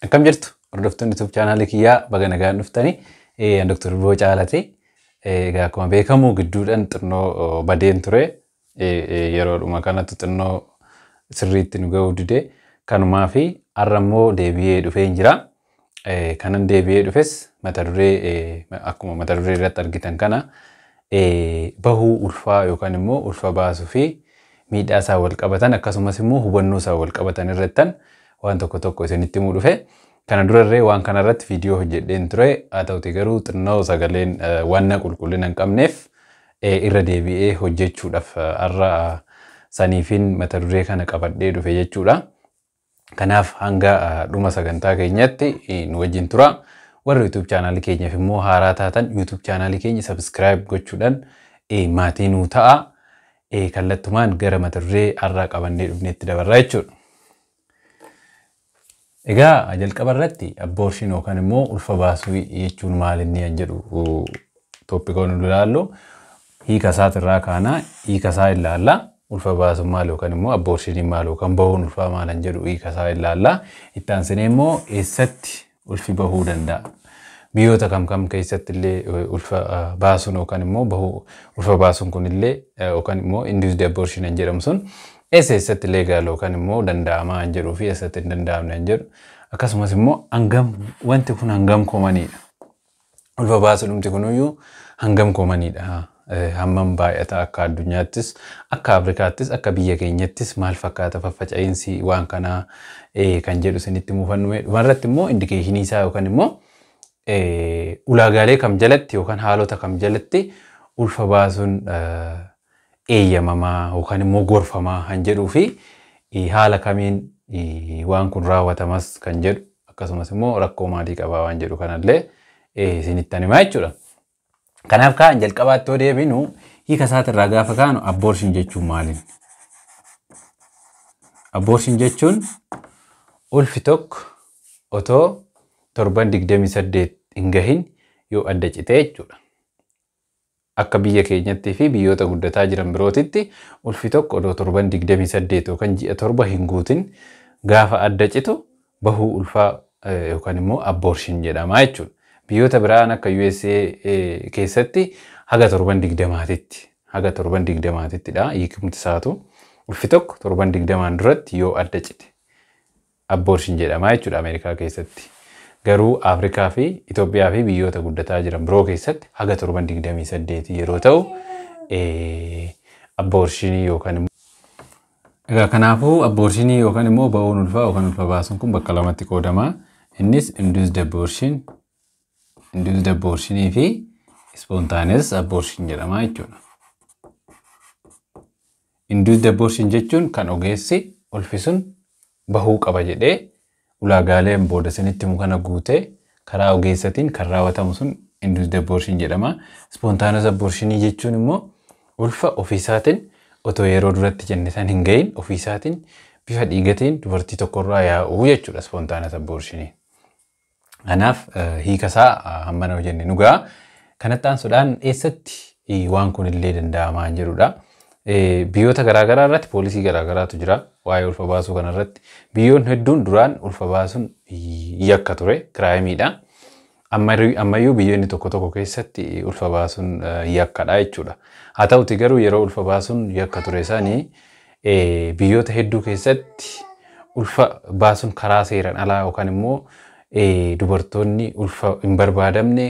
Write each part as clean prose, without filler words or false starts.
Akkam jirtu, hordoftoonni YouTube chaanaalii kiyyaa? Baga nagaan dhuftanii. Ani Dr. Biroo Caalati. Egaa akkuma beekamu gidduudhaan xinnoo badeen ture. Yeroodhuma kanatti xinnoo sirriitti nu ga'uu dide. Kanumaa fi har'a immoo deebi'ee dhufeen jira. Kanan deebi'ee dhufes mata duree akkuma mata duree irratti argitan kana bahuu ulfaa yookaan immoo ulfa baasuu fi miidhaa isaa wal qabatan, akkasumas immoo hubannoo isaa wal qabatan irrattan waan tokko tokko isinitti himuu dhufe. Kana durarree waan kanarratti viidiyoo hojjedheen ture. Haa ta'uti garuu xinnoo sagaleen waan qulqullina hin qabneef irra deebi'ee hojjechuudhaaf har'a saniifin mata duree kana qabadhee dhufe jechuudha. Kanaaf hanga dhuma sagantaa keenyatti nu wajjin tura. Warri YouTube chaanaalii keenyaaf immoo haaraa taatan YouTube chaanaalii keenya subscribe gochuudhaan maatii nuu ta'a. Kallattumaan gara mata duree har'aa qabannee dhufneetti dabarraa jechuudha. Egaa jalqaba irratti abortion yookaan immoo ulfa baasuu jechuun maal inni kan jedhu topicoon nu ilaallu hiika isaatirraa kaana, hiika isaa ilaalla. Ulfa baasuun maal yookaan immoo abortioniin maal yookaan bahuun ulfaa maal kan jedhu hiika isaa ilaalla. Itti aansinee immoo eessatti ulfi bahuu danda'a? Biyyoota kam kam keessatti illee ulfa baasuun yookaan immoo bahuu ulfa baasuun kun illee yookaan immoo induced abortion kan jedhamu sun eessa eessatti legal yookaan immoo danda'amaa kan jedhuu fi eessatti hin danda'amne kan jedhu, akkasumas immoo hangam wanti kun hangam commoniidha. Ulfa baasuun kunuyyuu hangam commoniidha. Hammam baay'ata? Akka addunyaattis, akka Afrikaattis, akka biyya keenyattis maal fakkaata faffaca'iinsi waan kanaa kan jedhu isinitti muufannu. Dhumarratti immoo indicationii isaa yookaan immoo ulaagaalee kam jalatti yookaan haalota kam jalatti ulfa baasuun eeyyamamaa yookaan immoo gorfamaa kan jedhuu fi haala kamiin waan kun raawwatamas kan jedhu, akkasumas immoo rakkoo maalii qabaa waan jedhu kanallee isinitti himaa jechuudha. Kanaaf kaan jalqabaatti yoo deebinu, hiika isaatirraa gaafa kaanu, abortion jechuun maali? Abortion jechuun ulfi tokko otoo torban 28 hin gahin yoo adda cite jechuudha. Akka biyya keenyattii fi biyyoota guddataa jiran birootitti ulfi tokko odoo torban 28 yookaan ji'a 7 hin guutin gaafa adda citu bahuu ulfaa yookaan immoo abortion jedhama jechuudha. Biyyoota biraan akka USA keessatti haga torban 20titti, haga torban 20tittidha hiikumti isaatu. Ulfi tokko torban 20n duratti yoo adda cite abortion jedhama jechuudha Ameerikaa keessatti. Garuu Afrikaa fi Itoophiyaa fi biyyoota guddataa jiran biroo keessatti haga torban 28 yeroo ta'u abortionii yookaan immoo. Egaa kanaafuu abortionii yookaan immoo ba'uun ulfaa yookaan ulfa baasuun kun bakka lamatti qoodama. Innis induced abortionii fi spontaneous abortion jedhama jechuudha. Induced abortion jechuun kan ogeessi ulfi sun bahuu qaba jedhee ulaagaaleen booda isinitti himu kana guutee karaa ogeessatiin kan raawwatamu sun induced abortion jedhama. Spontaneous abortion jechuun immoo ulfa ofiisaatiin otoo yeroo duratti jenne san hin gahin ofiisaatiin bifa dhiigatiin dubartii tokkorraa yaa'uu jechuudha spontaneous abortion. Kanaaf hiika isaa hammana hojjenne nugaa. Kanatti aansuudhaan eessatti waan kun illee danda'amaa jedhudha. Biyyoota garaagaraa irratti policy garaagaraatu jira waa'ee ulfa baasuu kanarratti. Biyyoonni hedduun duraan ulfa baasuun yakka ture, crimeiidha. Ammayyuu biyyoonni tokko tokko keessatti ulfa baasuun yakkadha jechuudha. Haa ta'uti garuu yeroo ulfa baasuun yakka ture sanii biyyoota hedduu keessatti ulfa baasuun karaa seeraan alaa yookaan immoo dubartoonni ulfa hin barbaadamne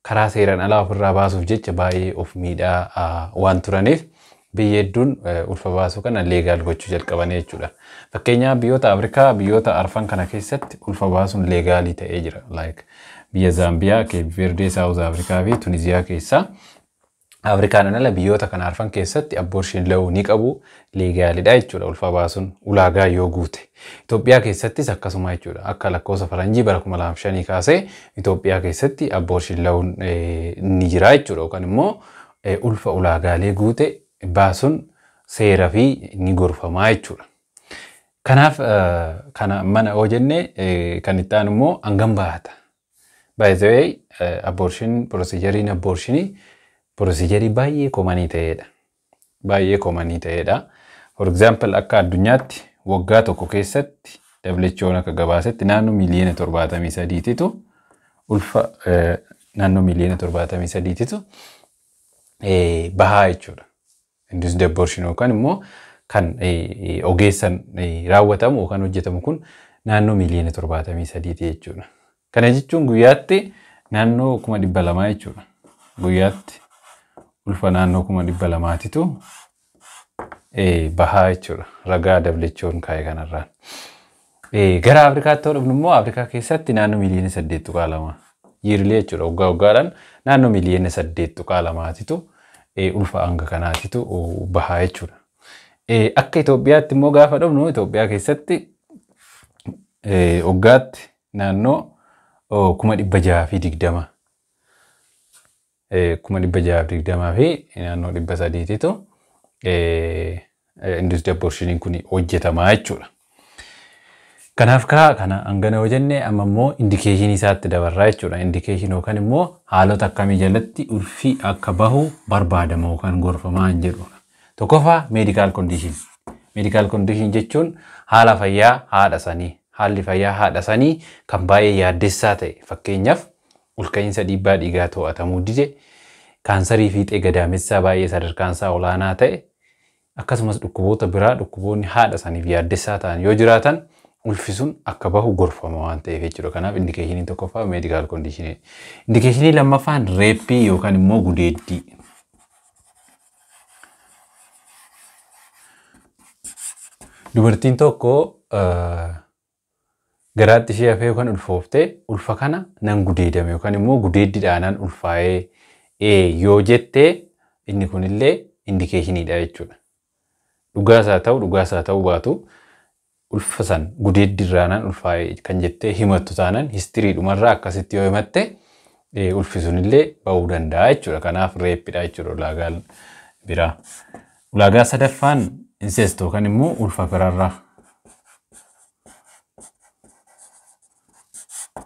karaa seeraan alaa ofirraa baasuuf jecha baay'ee of miidhaa waan turaniif biyya hedduun ulfa baasuu kana legal gochuu jalqaban jechuudha. Fakkeenyaaf biyyoota Afrikaa biyyoota arfan kana keessatti ulfa baasuun legalii ta'ee jira. Like biyya Zaambiyaa, Keep Verdee, South Africa fi Tuniziyaa keessaa. Afrikaan ala biyyoota kana arfan keessatti abortion law ni qabu, legalidha jechuudha ulfa baasuun ulaagaa yoo guute. Itoophiyaa keessattis akkasuma jechuudha. Akka lakkoofsa faranjii bara 2005 kaasee Itoophiyaa keessatti abortion lawuun ni jira jechuudha, yookaan immoo ulfa ulaagaalee guute baasuun seera fi ni gorfamaa jechuudha. Kanaaf kana mana yoo jenne, kan itti aanu immoo hangam baata? By the way, abortion procedureiin abortionii procedureii baay'ee commonii ta'edha. Baay'ee commonii ta'edha. For example, akka addunyaatti waggaa tokko keessatti WHO'n akka gabaasetti naannoo miiliyoona 73titu ulfa, naannoo miiliyoona 73titu bahaa jechuudha. Induced abortion yookaan immoo kan ogeessan raawwatamu yookaan hojjetamu kun naannoo miiliyoona 73ti jechuudha. Kana jechuun guyyaatti naannoo 200,000 jechuudha. Guyyaatti ulfa naannoo 200,000titu bahaa jechuudha. Ragaa WHO'n kaa'e kanarraan. Gara Afrikaatti yoo dhufnu immoo, Afrikaa keessatti naannoo miiliyoona 8.2 yearly jechuudha. Waggaa waggaadhaan naannoo miiliyoona 8.2titu ulfa hanga kanaatitu bahaa jechuudha. Akka Itoophiyaatti immoo gaafa dhufnu, Itoophiyaa keessatti waggaatti naannoo 620,000, 620,300titu induced abortioniin kun hojjetamaa jechuudha. Kanaaf kaa kana hangana yoo jenne, amma immoo indicationii isaatti dabarraa jechuudha. Indication yookaan immoo haalota akkamii jalatti ulfi akka bahu barbaadama yookaan gorfamaa hin jedhudha. Tokkoffaa, medical condition. Medical condition jechuun haala fayyaa haadha sanii. Haalli fayyaa haadha sanii kan baay'ee yaaddessaa ta'e, fakkeenyaaf olka'iinsa dhiibbaa dhiigaa to'atamuu dide, kaansarii fiixee gadaamessaa baay'ee sadarkaan isaa olaanaa ta'e, akkasumas dhukkuboota biraa, dhukkuboonni haadha saniif yaaddessaa ta'an yoo jiraatan, ulfi sun akka bahu gorfama waan ta'eef jechuudha. Kanaaf indicationiin tokkoffaa medical conditionii. Indicationii lammaffaan rapeii yookaan immoo gudeeddii. Dubartiin tokko garaatti ishee hafee yookaan ulfooftee, ulfa kana nan gudeedame yookaan immoo gudeeddiidhaan ulfaa'ee yoo jettee, inni kunillee indicationiidha jechuudha. Dhugaas haa ta'u, dhugaas haa ta'uu baatu, ulfa san gudeeddiirraanaan ulfaa'ee kan jettee himattu taanaan, historydhumarraa akkasitti yoo himatte, ulfi sunillee ba'uu danda'a jechuudha. Kanaaf rapeiidha jechuudha ulaagaan biraa. Ulaagaa sadaffaan incest yookaan immoo ulfa firarraa.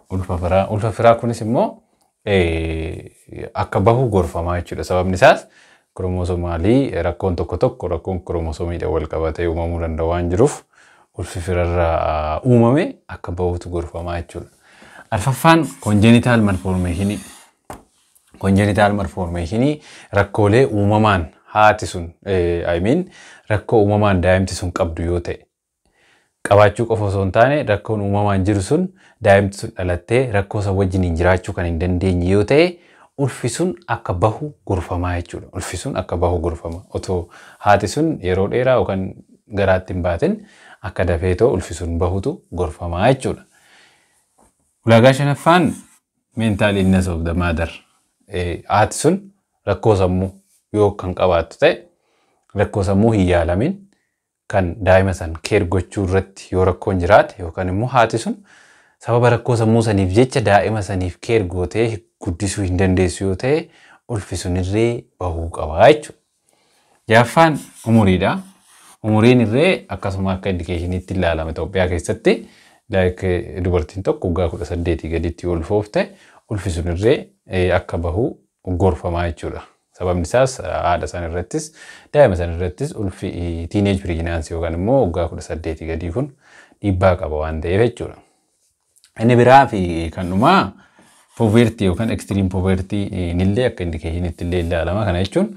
Ulfa firaa. Ulfa firaa kunis immoo akka bahu gorfamaa jechuudha. Sababni isaas chromosomalii rakkoon tokko tokko, rakkoon chromosomeiidhaan wal qabatee uumamuu danda'u waan jiruuf, ulfi firarraa uumame akka bahutu gorfamaa jechuudha. Arfaffaan congenital malformationii. Congenital malformationii rakkoolee uumamaan haati sun, I mean, rakkoo uumamaan daa'imti sun qabdu yoo ta'e, qabaachuu qofa osoo hin taane, rakkoon uumamaan jiru sun daa'imti sun dhalattee rakkoo san wajjiniin jiraachuu kan hin dandeenye yoo ta'e, ulfi sun akka bahu gorfamaa jechuudha. Ulfi sun akka bahu gorfama. Otoo haati sun yeroo dheeraa yookaan garaatti hin baatin akka dafeetoo ulfi sun bahutu gorfamaa jechuudha. Ulaagaa shanaffaan mental illness of the mother. Haati sun rakkoo sammuu yoo kan qabaattu ta'e, rakkoo sammuu hin yaalamin kan daa'ima san care gochuu irratti yoo rakkoon jiraate, yookaan immoo haati sun sababa rakkoo sammuu saniif jecha daa'ima saniif care gootee guddisuu hin dandeessu yoo ta'e, ulfi sunirree bahuu qaba jechuudha. Ja'affaan umuriidha. Umuriin irree akkasuma akka indicationiitti ilaalama Itoophiyaa keessatti. Like dubartiin tokko waggaa 18 gaditti yoo ulfoofte, ulfi sunirree akka bahu gorfamaa jechuudha. Sababni isaas haadha san irrattis daa'ima san irrattis ulfi teenage pregnancy yookaan immoo waggaa 18 gadii kun dhiibbaa qaba waan ta'eef jechuudha. Inni biraa fi kan dhumaa poverty yookaan extreme poverty illee akka indicationiitti illee ilaalama. Kana jechuun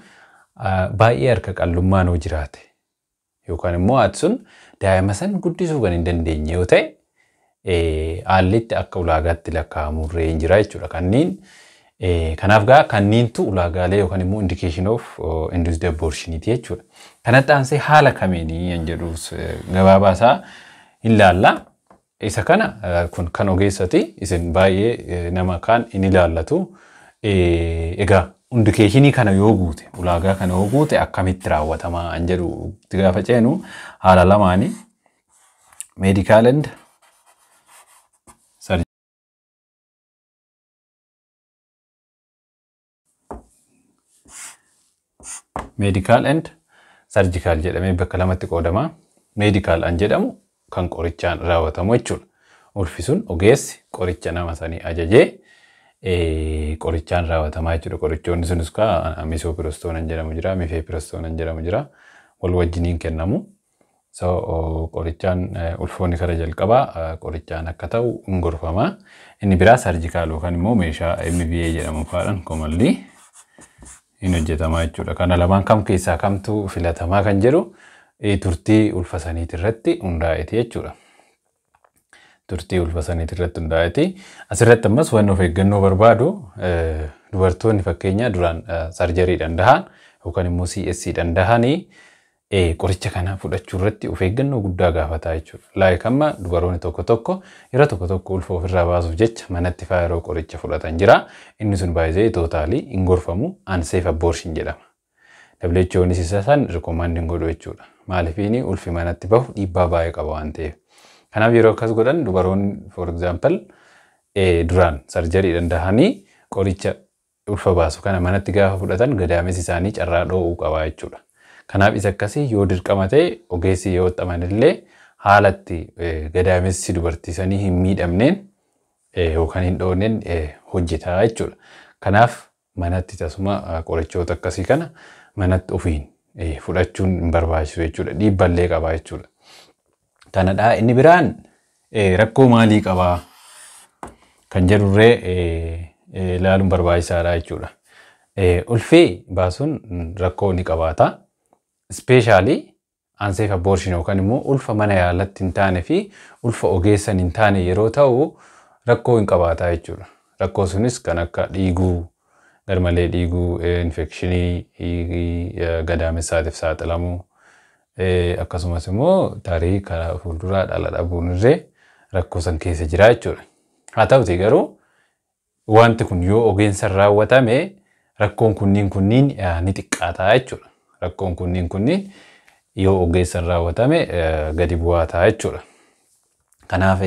baay'ee harka qallummaan yoo jiraate yookaan immoo haati sun daa'ima san guddisuu kan hin dandeenye yoo ta'e, haallitti akka ulaagaatti lakkaa'amurree hin jira jechuudha. Kanneen kanaaf gaa kanniintu ulaagaalee yookaan immoo indication of induced abortioniiti jechuudha. Kanatti aansee haala kamiinii kan jedhus gabaabaa isaa hin laalla. Isa kana kun kan ogeessati, isin baay'ee nama kaan hin ilaallatu. Egaa indicationii kana yoo guute, ulaagaa kana yoo guute, akkamitti raawwatamaa kan jedhu gaafa ceenu, haala lamaani, medical and surgical. Medical and surgical jedhamee bakka lamatti qoodama. Medical an jedhamu kan qorichaan raawwatamu jechuudha. Ulfi sun ogeessi qoricha nama sanii ajajee qorichaan raawwatamaa jechuudha. Qorichoonni sunis kaa misoprostol an jedhamu jira, mifepristone an jedhamu jira. Wal wajjiniin kennamu. So qorichaan ulfoonni kara jalqabaa qorichaan akka ta'u hin gorfama. Inni biraa surgical yookaan immoo meeshaa MVA jedhamu faadhaan commonly hin hojjetama jechuudha. Kana lamaan kam keessaa kamtu filatamaa kan jedhu turtii ulfa saniiti irratti hundaa'eeti jechuudha. Turtii ulfa saniiti irratti hundaa'eeti. Asirratti ammas wanni of eeggannoo barbaadu, dubartoonni fakkeenya duraan surgerydhaan dahan yookaan immoo CS dhaan dahanii qoricha kana fudhachuu irratti of eeggannoo guddaa gaafataa jechuudha. Like amma dubaroonni tokko tokko yeroo tokko tokko ulfa ofirraa baasuuf jecha manatti faa yeroo qoricha fudhatan jira. Inni sun baay'ee totally hin gorfamu, unsafe abortion jedhama. WHOnis isa san recommend hin godhu jechuudha. Maaliifini ulfi manatti bahu dhiibbaa baay'ee qaba waan ta'eef. Kanaaf yeroo akkas godhan dubaroonni, for example, duraan surgerydhaan dahanii qoricha ulfa baasu kana manatti gaafa fudhatan gadaamessi isaanii carraa dho'uu qaba jechuudha. Kanaaf isa akkasii yoo dirqama ta'e, ogeessi yoo xamanillee haalatti gadaamessi dubartii sanii hin miidhamneen yookaan hin dhooneen hojjetaa jechuudha. Kanaaf manatti tasuma qorichoota akkasii kana manatti ofiin fudhachuun hin barbaachisu jechuudha. Dhiibballee qaba jechuudha. Kanadhaa, inni biraan rakkoo maalii qabaa kan jedhurree ilaaluun barbaachisaadha jechuudha. Ulfee baasuun rakkoo ni qabaata. Especially unsafe abortion yookaan immoo ulfa mana yaalatti hin taane fi ulfa ogeessan hin taane yeroo ta'u rakkoo hin qabaata jechuudha. Rakkoo sunis kan akka dhiiguu, garmalee dhiiguu, infectionii gadaamessaatiif saaxilamuu, akkasumas immoo tarii karaa fuulduraa dhala dhabuun illee rakkoo san keessa jira jechuudha. Haa ta'uti garuu wanti kun yoo ogeessaan raawwatame rakkoon kunniin ni xiqqaata jechuudha. Rakkoon kunniin yoo ogeessaan raawwatame gadi bu'aa ta'a jechuudha. Kanaaf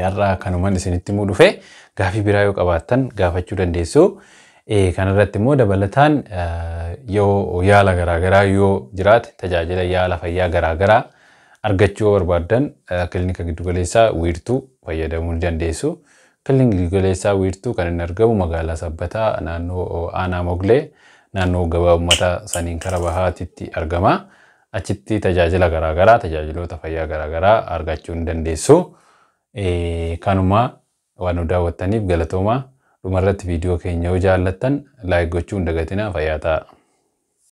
har'a kanumaan isinitti himuu dhufe. Gaafii biraa yoo qabaattan gaafachuu dandeessu. Kanarratti immoo dabalataan yoo yaala garaagaraa yoo jiraate, tajaajila yaala fayyaa garaagaraa argachuu yoo barbaaddan, kilinika giddugaleessaa Wiirtuu fayyadamuu ni dandeessu. Kilinika giddugaleessaa Wiirtuu kan inni argamu magaalaa Sabbataa, naannoo Aanaa Moglee, naannoo gabaa uummata saniin kara bahaatitti argama. Achitti tajaajila garaagaraa, tajaajiloota fayyaa garaagaraa argachuu ni dandeessu. Kanuma, waan nu daawwattaniif galatooma. Dhumarratti viidiyoo keenya yoo jaallattan like gochuu hin dagatinaa. Fayyaa ta'a.